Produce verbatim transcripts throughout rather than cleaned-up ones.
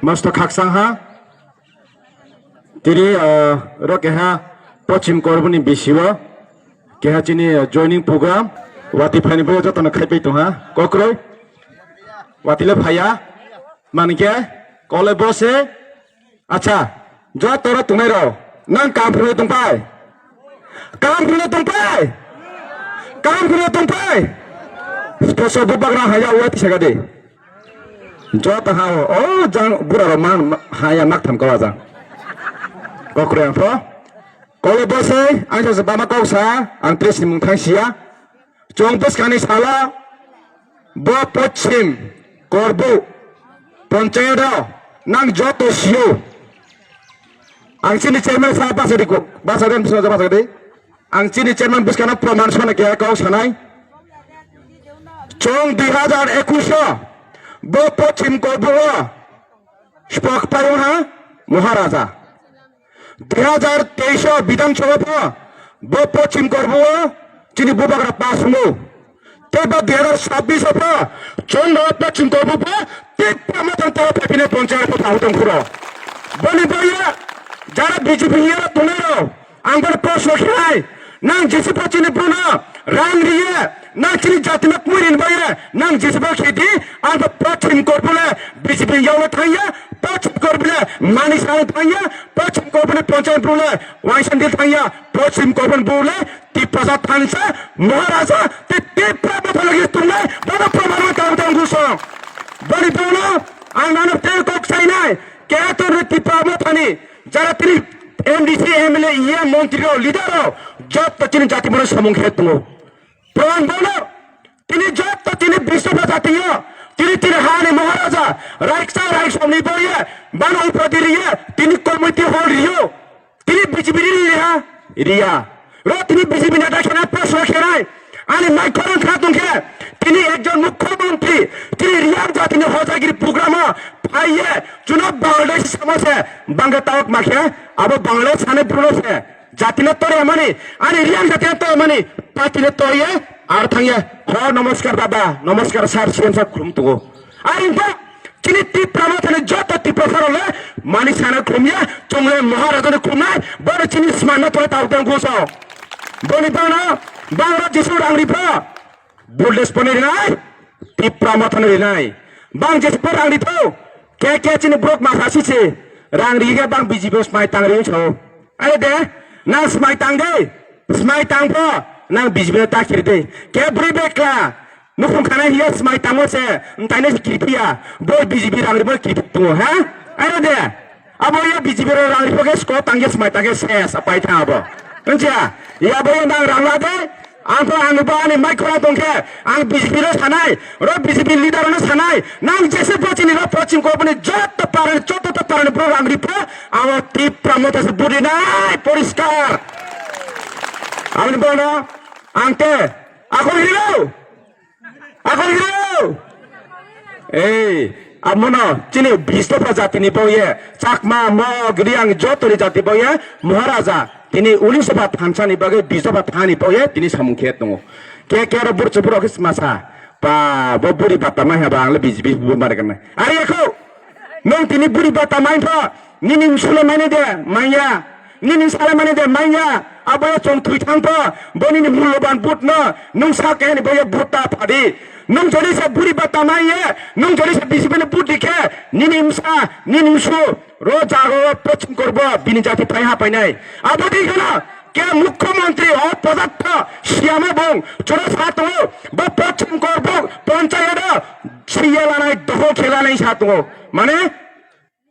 Master Khaksang ha. Tini, ah, ro keha Pochim Korbuni bisio keha chini, ah, joining program. Wati phaini boyo jotono khaipai tongha. Kokroi. Wati le phaya. Mankhe kole bose. Acha, joto ro tongnai ro. Nang kam phuru tongpai. Kam phuru tongpai. Kam phuru tongpai. Poso bubagra haya wati sagade. Joto ha o, o jang bura rok man, ma-, ha ya mak tham kawa jang. Kok kre ang pho. Kole bose, ang sa bama kok sa, ang press ni mung thang sia. Chong bwskang ni salo, bo Pochim, Korbu, Ponchayat o, nang joto sio. Ang chini chairman sa basa di ko, basa di, basa di. Ang chini chairman bwskano proman sona kaya kau sanai. Chong dui hazar ekwis o bo Pochim Korbo o spok payung ha Maharaja. Dui hazar teis o Bidhan Sabha pho bo Pochim Korbo o chini bubagra pass mo. Tei ba dui hazar sabis o pho chwng no Pochim Korbo pho tei tamo tang tei phaipinai ponchayat pho tang tong khuro. Boni boya jara B J P ni yara tongnai rok. Ang bono proshno khlai, nang jesi bo chini bono rang riye, nang chini jati no kmui rin bai re, nang jesi bo khedi, ang bo Pochim Korbo le B J P ni yago thangya, Pochim Korbo le mani sang thangya, Pochim Korbo ni ponchayat bo le waisandi thangya, Pochim Korbo bo le Tiprasa thansa, Maharaja, te Tipra bo thangya tunai, bono proman tang tang guso. Boni bono, ang nano te kok sainai, keto ni Tipra mo thani, Jara tini M D C, M L A, E M, montri rok, leader rok, jotto chini jati bono samung khe tongo. Proman bono, tini jotto tini biswa jati yo, tini tini hani Maharaja, Raiksa Raisomni boye, bano upadi riye, tini committee hall riyo, tini B J P ni riya, riya. Ro tini B J P neta khena proshno khenai. Ani mai khorang kha tongkhe, tini ekjon mukhyamantri, tini Riang jatini hojagiri programo phaiye, chuno Bangladesh samose bangkhe tawk makhe, abo Bangladesh sane bruno se, jatino torya mani, ani Riang jatino torya mani, patino torye, ar thangye, ho, namaskar dada, namaskar sir, C M sir khulum tongo. Ar wngkha, chini Tipra Mothani joto Tiprasarokle mani sana khumya, chongle Maharajani khumnai, bono chini smaina tole tao tang guso. Boni bana, bangla jisu rang ripha, Buldes pone rinai, Tipra Mothani rinai. Bang jesu rang ripho, ke ke chini brok ma sasi se, rang rige bang B J P smai tang ri so. Are de, nang smai tang de, smai tang pho, nang B J P no ta khir de. Ke bri bekla, nukhung khana hiya smai tang se, ntai ne kirphiya, boi B J P rang ri boi kirphi tungo, ha? Are de, abo ya B J P rang ri pho ke sko tang ge smai tang ge ses, apai tha abo. Nja, ya bo ya nang rang la de, Ang to ang ba ani mai khora tong khe, ang B J P no sanai, ro B J P leader no sanai, nang jese bo chini ro Pochim Korboni joto parani, joto to parani bro rang ripho, amo Tipra Motha se budi nai poriskar. Amni bono, ang te, akol hiro, akol hiro. Ei, amono chini bis dopha jatini bo ye, Chakma, Mog, Riang jotoni jati bo ye, Maharaja, tini unis dopha thansani bagwi bis dopha thani bo ye, tini samung khe tongo. Ke ke ro burchu burok khe masa, pa, bo buri bata mai haba, ang le B J P bo mare kanai. Are yakho, nong tini buri bata mai pho, Nini msula mani de manya. Nini sala mani de manya. Aboya chong thui thang pho. Bo nini mulloban but no. Nung sa khe ni boya but ta phadi. Nung jodi sa buri bata manya. Nung jodi sa B J P ni but dikhe. Nini msa, nini msu. Ro jago Pochim Korbo bini jati phai ha painai. Abo di khana ke mukhyamantri o podatto siyama bong chora sa tongo. Bo Pochim Korbo ponchayat o siya lanai doho khe lanai sa tongo. Mane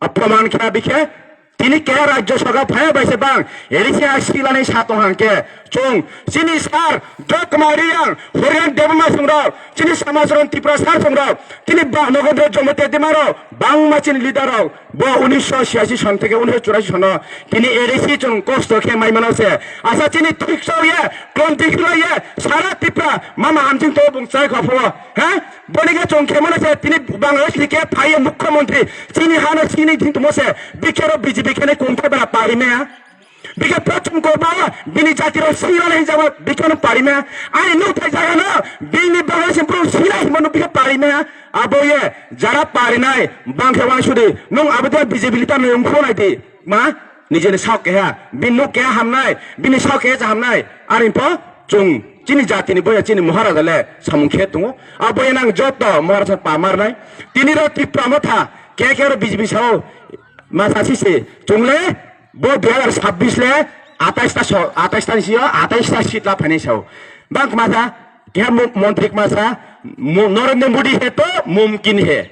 Aproman khe abikhe tini keha Rajya Sabha phaya bai se bang A D C ha silani sa tong hang khe chung chini sir Dokma Riyang Horian Debbarma song rok chini Samacharan Tripura sir song rok chini ba Nagendra Jamatia Dima rok bangma chini leader rok bo unisho chiyasi son theke unisho churasi sono tini A D C chung kosto khe mai mano se asa chini thik chau ye klonti khwlai ye sara Tripura mama hamsing to bung chai kho phuo ha. Boni khe chong khe mano se tini Bangladesh ni khe phaiye mukhyamantri chini hano chini din tumo se bikhero B J P khene kung khe bara pari maya. Bikhe prochum korma, bini jati rok sila hinjaba, bikhe no parima. Ani nuk thai jaga no, bini bagwi se pro sila hinba no bikhe parima. Abo ye, jara parinai, bangkhe wangsudi, nung abo de B J P leader no wngkho nai di. Ma, nijeni sak keha, bini nuk keha hamnai, bini sak keha hamnai. Arin po, chung, chini jati ni boya, chini Maharaja le, samung khe tungo. Abo ye nang joto, Maharaja pa marnai. Tini ro Tipra Motha, ke ke ro B J P sao, ma sa si se, chung le, Bo dui hajar sabbish le atais ta so, atais ta ni sio, atais ta seat la phainai sao. Bang kma sa, keha mo-, montri kma sa, mo-, Narendra Modi he to mumkin he.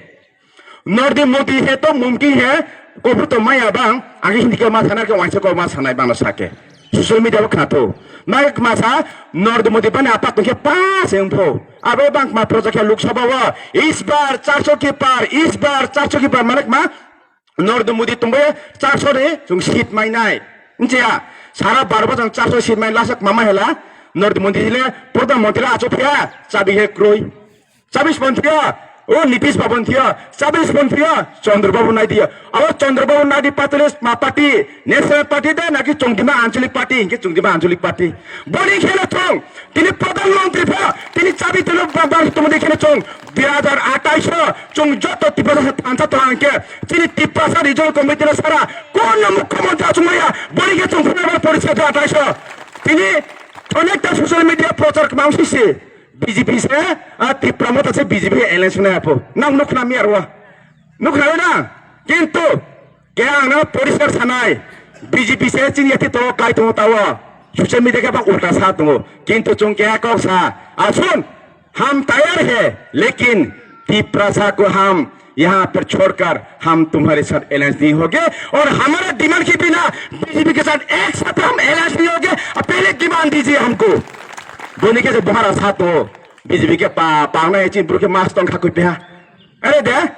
Narendra Modi he to mumkin he, kopru to maya bang, agi hindi ke ma sana ke waisa ko ma sanai bang no sake. Social media bo khna to. Mai kma sa, Narendra Modi bani apa to ke pas empho. Abo bang kma project ke Lok Sabha wo, is bar char so ki par, is bar char so ki par, mane kma, Narendra Modi tongbai charso de chwng seat mainai. Nchiya, sara Bharat chwng charso seat mai lasak mama hela. Narendra Modi le Pradhan Mantri le achuk phiya, chabi he kroi. Chabis Mantri o, o Nitish Bhaban thio, Chabis Mantri o, Chandra Babu Naidu. Abo Chandra Babu Naidu party le ma party, National Party da naki Chongdima Anchalik Party, hinke Chongdima Anchalik Party. Boni khela thong, tini Pradhan Mantri pha, tini chabi tini ba-, ba-, tongdi khela thong. Dui hajar atais o chwng joto Tiprasa thansa tong hwnkhe chini Tiprasa Regional Committee no sara kono mukhyamantri achukmaya, boni khe chwng khwnai bar poriskar khe atais o. Tini onekta social media prochar kwmang sisi B J P se, a Tipra Motha se B J P alliance nai apo. Nang nukna miyarwa. Nukna na? Kintu Khe ang no poriskar sanai, B J P se chini yati to kai tongo tawo, social media khe bak ulta sa tongo, kintu chwng khe kok sa, asun, hum tayar hai, lekin Tiprasa ko hum yahan par chhodkar hum tumhare saath alliance nahi hoge, aur hamara demand ke bina B J P ke saath ek saath hum alliance nahi hoge, ab pehle demand dijiye humko. Boni khe je bohara sa to, B J P ke pa, pa na ye chin bru ke mas tong kha koi pe ha. Are de,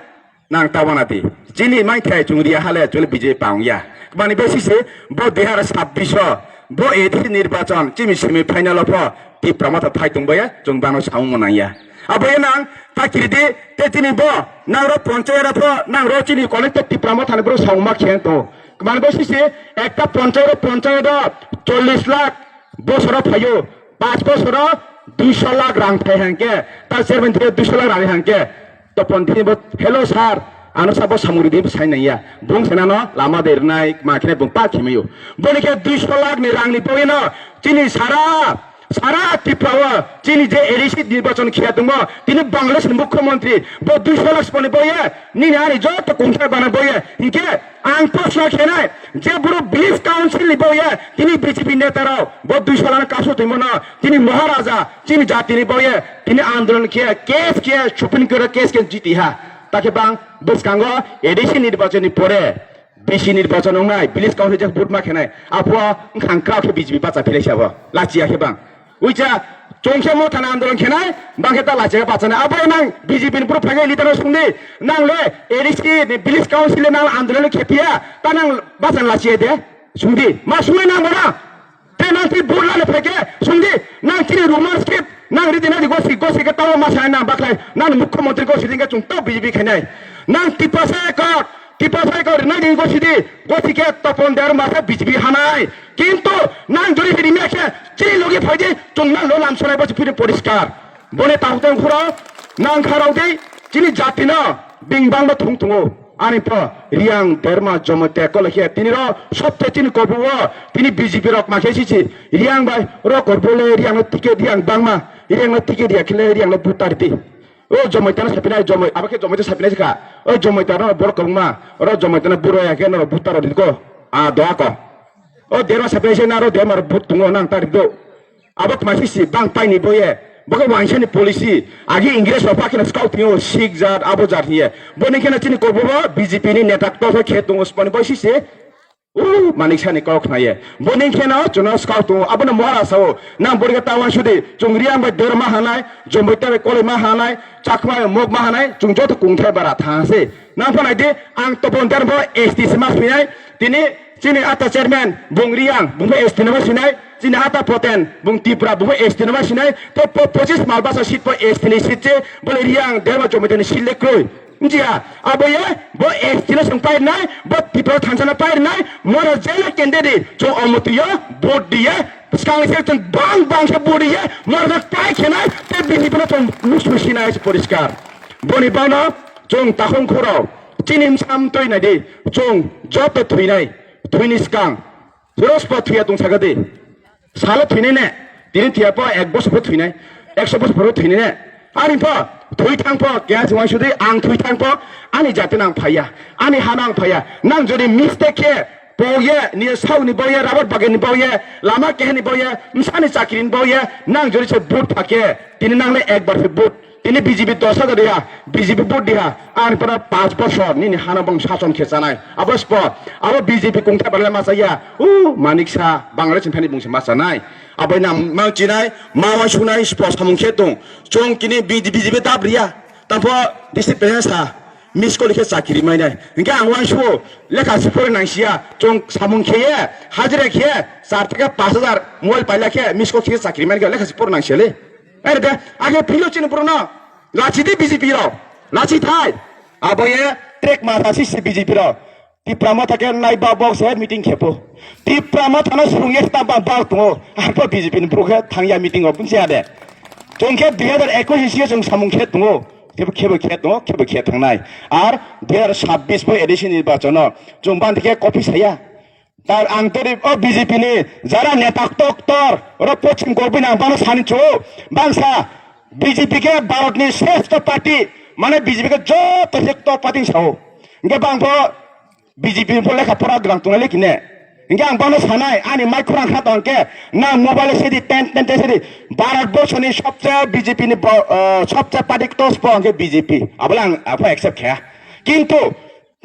Nang ta wana di. Chini mai thai chwng ria hale chwng B J P pang ya. Mani bai sisi bo dui hajar sabbish o bo A D C nirbachon chini semi final o pho Tipra Motha phai tong baya chwng bano samung nang ya. Abo ye nang ta kiri di te chini bo nang ro ponchayat o pho nang ro chini connected Tipra Motha ni bro samung ma khen to. Mani bai sisi ekta ponchayat o ponchayat o chollish lakh bosoro phaio, panch bosoro duisho lakh rang phai hangke, ta chairman thwiya duisho lakh rang hangke, topon thini bo, "Hello sir, ano sabo samung ridi bo sai nangya." Bung senano lama de rwnai, ma khene bung pa khimayo. Boni khe duisho lakh ni rang ni pogino, chini sara, sara Tripura o, chini je A D C nirbachon khiya tongmo, tini Bangladesh ni mukhyamantri, bo duisho lakh siponi boye, nini ani joto kungthai bana boye, hinkhe, Ang proshno khenai, je buru village council ni boye, tini B J P neta rok, bo dui salano kasu twi mano, tini Maharaja, chini jati ni boye, tini andolon khe, case khe, Supreme Court o case khe jiti ha. Takhe bang bwskango A D C nirbachon ni pore, B C nirbachon wngnai, village council je vote ma khenai, apo wngkhang krak khe B J P bacha philai sabo, lachiya khe bang. Uicha, chwngsa Mothani andolon khenai, bangkhe ta lachiya bachana. Abo nang B J P ni bwrwi phaigai leader no sungdi, nang le A D C ni village council le nang andolon khepiya, ta nang bachana lachiya de? Sungdi, ma sungwi nang bono? Te nang twi vote lana phaikhe, sungdi, nang chini rumors khe, nang ridi nadi gosi, gosi khe tamo ma sanai nang bakhlai, nang mukhyamantri gosi ringkhe chwng tamo B J P khainai. Nang Tiprasa ekot, Tiprasa ekot rinai ringkhe gosi di, gosi khe Topon Debbarma khe B J P hanai. Kintu nang jodi rimya khe chini logi phaidi chwng nang lo lamsonai bo phiri poriskar. Boni tangtong khuro nang kharok di chini jati no bing bang no thung thungo. Ani po Riang Debbarma Jamatia kolo khe tini ro sopte chini kobu o tini B J P rok ma khe sisi Riang bai ro korbo le Riang no ticket Riang bangma Riang no ticket ya khe le Riang no butar di. O Jamatia no sapinai Jamai abo khe Jamatia sapinai kha. O Jamatia no borok kwbangma ro Jamatia no buro ya khe no butar di ko. A doa ko. O Debbarma sapinai se naro Debbarma rok but tungo nang ta rikdo. Abo kma sisi bang paini boye. Bo khe wangsani policy. Agi Ingres rok pakhe na scout thingo Sikh jat abo jat hiye. Boni kheno chini kobo bo B J P ni neta ktor khe tongo spani bo sisi. U manik sani kok khnaye. Boni kheno chuno scout tongo. Abono mora sao. Nang bori khe tawang sudi. Chwng Riang bai Debbarma hanai. Jomboita bai Koloima hanai. Chakma bai Mokma hanai. Chwng joto kungthai bara thang se. Nang phanaidi ang Topon Debbarma S T se ma swinai. Tini Chini ata chairman bung Riang, bung S T no ma sinai. Chini ata Poten, bung Tipra, bung S T no ma sinai. Te po-, pochis Malbasa seat po S T ni seat se, bole Riang, Debbarma Jamatia ni seat le kroi. Njiya, abo ye, bo S T no sung pai nai, bo Tipra Thansa no pai rwnai, moro jele candidate chwng omotwi o vote diye, swkang se chwng bang bang se vote diye, moro no pai khenai, tei bini bono chwng nuksu sinai se poriskar. Boni bono chwng takhung khoro, chini bwsa mtwi nai di, chwng joto thwinai, thwini swkang, rospa thwiya tong saka di. Salo thwinai ne, tini thwiya po ek bosor pho thwinai, ekso bosor pho thwinai ne. Ani pho thwi thang pho keha se uansudi ang thwi thang pho ani jati nang phaiya, ani ha nang phaiya. Nang jodi mistake khe pogye, ni sauni boye, rabar bagani boye, lama kehani boye, msani chakrini boye, nang jodi se vote phakhe, tini nang le ekbar se vote. Tini B J P dos hajar diha, B J P vote diha, ani pora panch bosor nini hano bong sason khe chanai. Abo spo, abo B J P kungthai barle ma chaya. U manik sa, Bangladesh ni thani bungsi ma chanai. Abo na mang chinai, ma wai sunai spo samung khe tung. Chong kini B J P dab riya. Tampo district president sa, miss call khe chakiri mainai. Hingke ang wai suo, lekha si pore nang siya. Chong samung khe ye, hajira khe, char theke panch hajar mobile paila khe, miss call khe chakiri mainai, lekha si pore nang siya le. Ere de, age philo chini borokno, lachi di B J P rok, lachi thai. Abo ye trek ma thasi si B J P rok. Tipra Motha khe nai ba bok se meeting khepo. Tipra Motha no srung ye ta ba bak tongo. Arpo B J P ni borok khe thang ya meeting o, bung siya de. Chwng khe dui hajar ekush ni sio chwng samung khe tongo. Khebo, khebo khe tongo, khebo khe thangnai. Ar dui hajar chabbish bo A D C nirbachon o chwng ban khe copy saya. Tar ang teri o B J P ni jara neta ktor ktor, oro pochim kobwi nang bano sani chu, bangsa B J P khe Bharat ni shrestho party, mane B J P khe joto se ktor party sao. Hingke bang bo B J P bo lekha pora gwlang tongnai lekine. Hingke ang bano sanai, ani mai khorang kha tong khe, na mobile sedi ten ten ten sedi, Bharat borsho ni sobse B J P ni bo, eh, sobse party ktor spo hingke B J P. Abole ang, ang accept kha. Kintu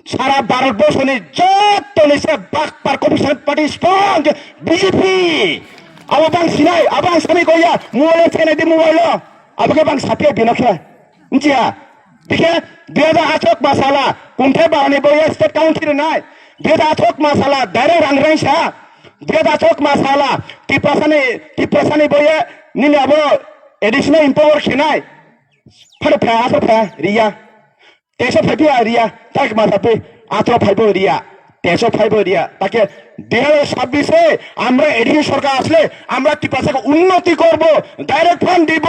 Sara Bharat borsoni jottoni se bakpar Communist Party strong je B J P. Abo bang sinai, abo ang sani koya, mobile chenai di mobile lo. Abo ke bang sapia bino khe. Nchia. Dikhe, dui hajar achok masala, kungthe barani boya state council nai. Dui hajar achok masala, direct rang rang sa. Dui hajar achok masala, Tiprasani, Tiprasani boya, nini abo additional empower khenai. Phano pha, aso pha, riya. Teso phaibo riya, tak ma phaibo, atro phaibo riya, teso phaibo riya. তাকে দুই হাজার ছাব্বিশে আমরা এডিসি সরকার আসলে আমরা ত্রিপুরাকে উন্নতি করব, direct fund দিব।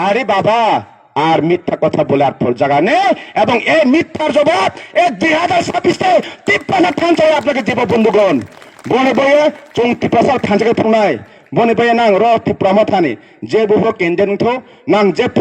আরে বাবা, আর মিথ্যা কথা বলার পর জায়গা নেই। এবং এই মিথ্যার জবাব এই দুই হাজার ছাব্বিশে তিপ্পান্ন থানচাই আপনাকে দিব বন্ধুগণ। বনে বয়ে চুং তিপ্পাসার থানচাকে ফুনাই, বনে বয়ে নাং র তিপ্রা মথানি, যে বুহ কেন্দ্রে নংথো, নাং যে ফ,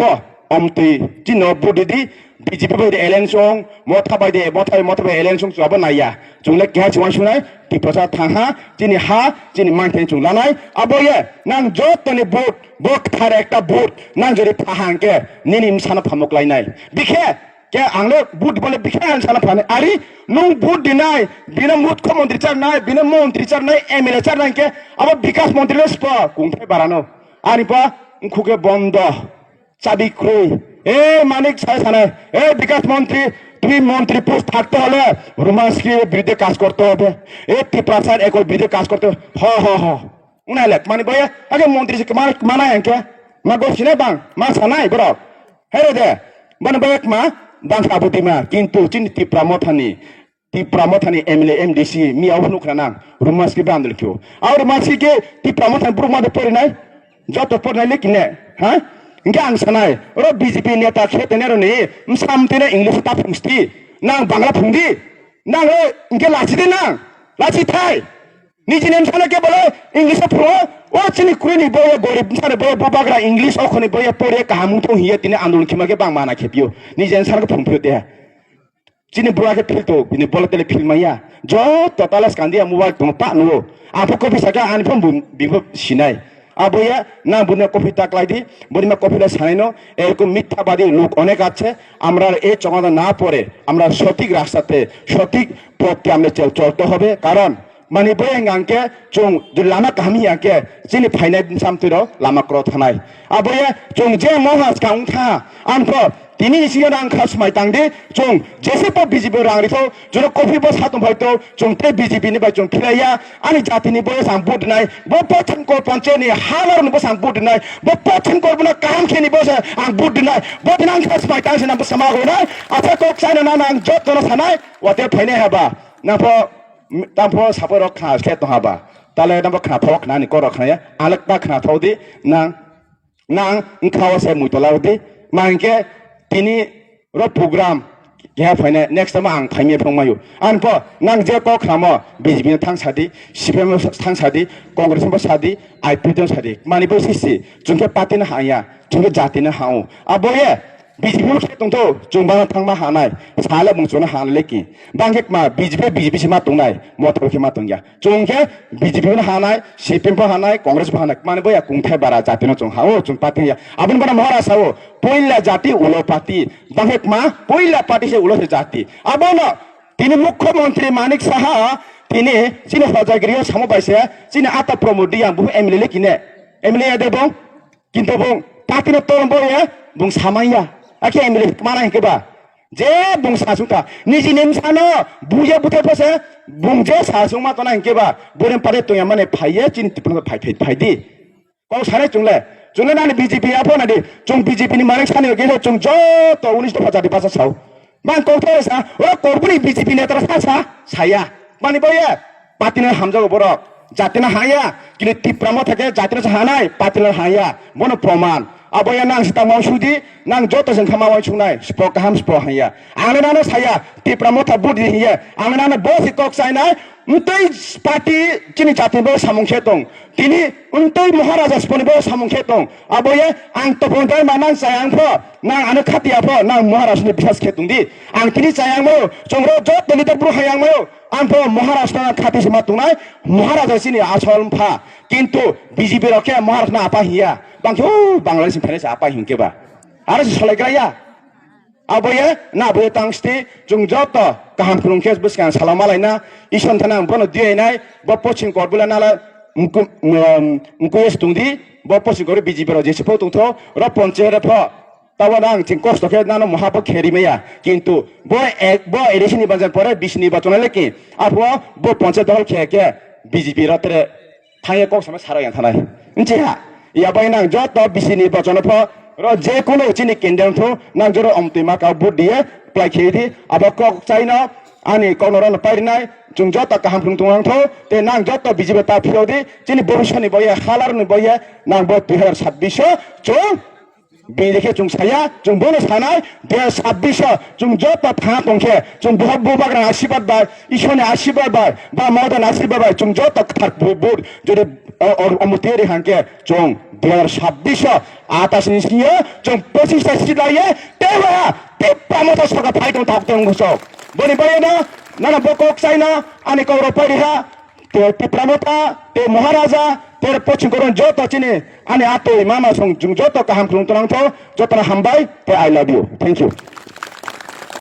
Omtwi chini no vote ridi, B J P bai de alliance ong, Motha bai de, Motha bai, Motha bai alliance ong, chwngbo naiya. Chwng le keha chwng uansuknai, Tiprasa thang ha, chini ha, chini manthai chwng lanai. Abo ye, nang joto ni vote, bo kwthar ekta vote, nang jodi pha hang khe, nini bwsano phamok lainai. Bikhe, ke ang le vote bole bikhe ang sana phanai. Ari, nung vote dinai, bino mukhyamantri charnai, bino mantri charnai, M L A charnai khe, abo Bikas mantri le spo, kungthai barano. Ani pa, wngkhuke bondo. চাবি ক্রয়। এ মানিক সাহেব সানে, এ বিকাশ মন্ত্রী, তুমি মন্ত্রী পোস্ট থাকতে হলে রোমান্সকে বিরুদ্ধে কাজ করতে হবে, এ ত্রিপ্রাসার একর বিরুদ্ধে কাজ করতে হবে। হ হ হ। উনাইলে মানে বয়ে আগে মন্ত্রী সে মানে মানা এনকে, মা গো সিনে বাং মা সানাই বড়। হেরে দে, মানে বয়ে মা বাং সাবুদিমা কিন্তু চিনি ত্রিপ্রা মথানি Tipra Mothani M L A, M D C, miya o phunuk khna nang, Rumaski bandel kyo. Au Rumaski ke Tipra Mothani buruk ma de pori nai, joto pori nai leki ne, ha? Hingke ang sanai, oro B J P neta khe tene ro ni, msam tene English ta phungsti, nang Bangla phungdi, nang le hingke lachi de nang, lachi thai. Niji nem sana ke bole English o phungo, o chini kuri ni boye gorib sana boye bubagra English o khoni boye pore kaham thong hiye tine andolon khima ke bang mana khepio, niji nem sana ke phung phio de. Chini bura khe phil to, bini bola tele phil maya. Joto tala skandi a mobile tong pa nuo. Apo kopi saka ani phone bung bingbo sinai. Abo ya na buna kopi ta klai di, boni ma kopi la sanai no. এরকম মিথ্যাবাদী লোক অনেক আছে। আমরা এই চক্রান্ত না পড়ে আমরা সঠিক রাস্তাতে, সঠিক পথকে আমরা চল-, চলতে হবে। কারণ Mani boya hingka hingke chwng jodi lama kaham ya hingke chini phainai bwsam twi rok lama kwrwk thanai. Aboya chwng je moha swkang wngkha, ang pho tini isingo rang kha swmai tang di, chwng jese po B J P rang ritho, jora kopi bo satung phai to, chwng tei B J P ni bai chwng philaiya, ani jati ni boya ang vote nai, bo Pochin Kor Panchayat ni halar ni bo ang vote nai, bo Pochin Kor bono kaham khe ni bo ang vote nai, bo tini ang kha swmai tang se nang bo sama go nai, acha kok sai na nang joto no sanai, wate phainai haba. Nangpho, tangpho sapo rok khna khe tongha ba. Tale nangpho khna thok khna ni koro khna ya. Alek ta khna thok di nang, nang wngkha o se mui tola di. Ma hinkhe tini ro program keha phaina next time ang phaimya phang mayu. Anpho nang je kok khnamo B J P no thang sadi, C P M no thang sadi, Congress no sadi, I P F no sadi. Mani bo sisi, chungkhe party no haya, chungkhe jati no hao. Abo ye, B J P no khe tongtho, chwng bana thangma hanai, sale bung chuna hanai leki. Bangkhe ma B J P, B J P se ma tongnai, Motha khe ma tongya. Chwng khe B J P no hanai, C P M bo hanai, Congress bo hanai. Mani boya kungthai bara jati no chwng hao, chwng party ya. Aboni bana mohara sao, poila jati ulo party. Bangkhe ma, poila party se ulo se jati. Abono, tini Mukhyamantri Manik Saha, tini chini hojagiri o samo bai se, chini ata Pramod Reang, bo M L A le kine. M L A ya de bong. Kintu bung party no tolong bo ye bung samaya. Akhe M L A mana hinkhe ba. Je bung sasung ta. Niji nim sano buya bute pose bung je sasung ma tona hinkhe ba. Buren pare tuya mane phaiye chin tipun phai phai phai di. Kau sare chungle. Chungle nani B J P apo nadi. Chung B J P ni manik sani ge chung joto unis dopha jati basa sao. Bang kok thai sa, o korbuni B J P netra sa sa, saya. Mani boye, party no hamjago borok, jati no haya, kini Tipra Motha khe jati no hanai, party no haya, bono proman. Aboya nang sita mau sudi, nang joto jeng khama wai sungnai, spo kaham spo haya. Ang nano saya, Tipra Motha budi hiya, ang nano bosi kok sainai, mtei party chini jati bo samung khe tong. Tini untui Maharaja siponi bo samung khe tong. Abo ye ang topon dai ma nang chayang pho. Nang ano khatia pho. Nang Maharaj ni bisas khe tong di. Ang tini chayang mo. Chongro joto leader bru hayang mo. Ang pho Maharaj na khati sima tongnai. Maharaja sini asol pha. Kintu B J P rok khe Maharaj na apa hiya. Bang khe o Bangladesh ni phainai sa apa hinkhe ba. Aro si solai kra ya. Aboye na aboye tang sti chung joto kaham khulum khe bwskang salama laina Isor thana ang bono diyainai bo poching kor bula nala mku-, um, mkuye se tongdi bo poching kor B J P rok jese pho tongtho ro ponche re pho tabo nang ching kosto khe nano moha bo kheri maya kintu bo ek bo election ni banjan pore bisi ni bachona leki apo bo ponche dohol khe khe B J P rok tere Thangya kok sama saro yang thanai. Nchi ha. Ya bai nang joto bisi ni bochono pho ro je kuno chini kendel thu nang joro omtwi ma ka vote diye apply khe di abo kok chaino ani kok no ro parinai chung joto kaham phung tong ang tho te nang joto B J P ta phio di chini bobiswt ni boye halar ni boye nang bo dui hazar sabbish o chung Bini khe chwng saya, chwng bono sanai, dui hazar sabbish o chwng joto thang tong khe, chwng bohok bubagra asirwad bai, Ishwrni asirwad bai, ba Madan asirwad bai, chwng joto kthar bu-, bu-, jodi o, o, omuteri hang khe, chwng dui hazar sabbish o atas ni sini o, chwng pochis ta seat lai ye, tei ba, tei ba mo ta soka phai tong thok tong sok. Boni bai no, nana bo kok sai no, ani kok rok pai ri ha, Te Tipra Motha, te Maharaja, te Pochim Koron joto chini ani atwi mama song jung joto kaham khulum tonang tho, joto no hambai, te I love you. Thank you.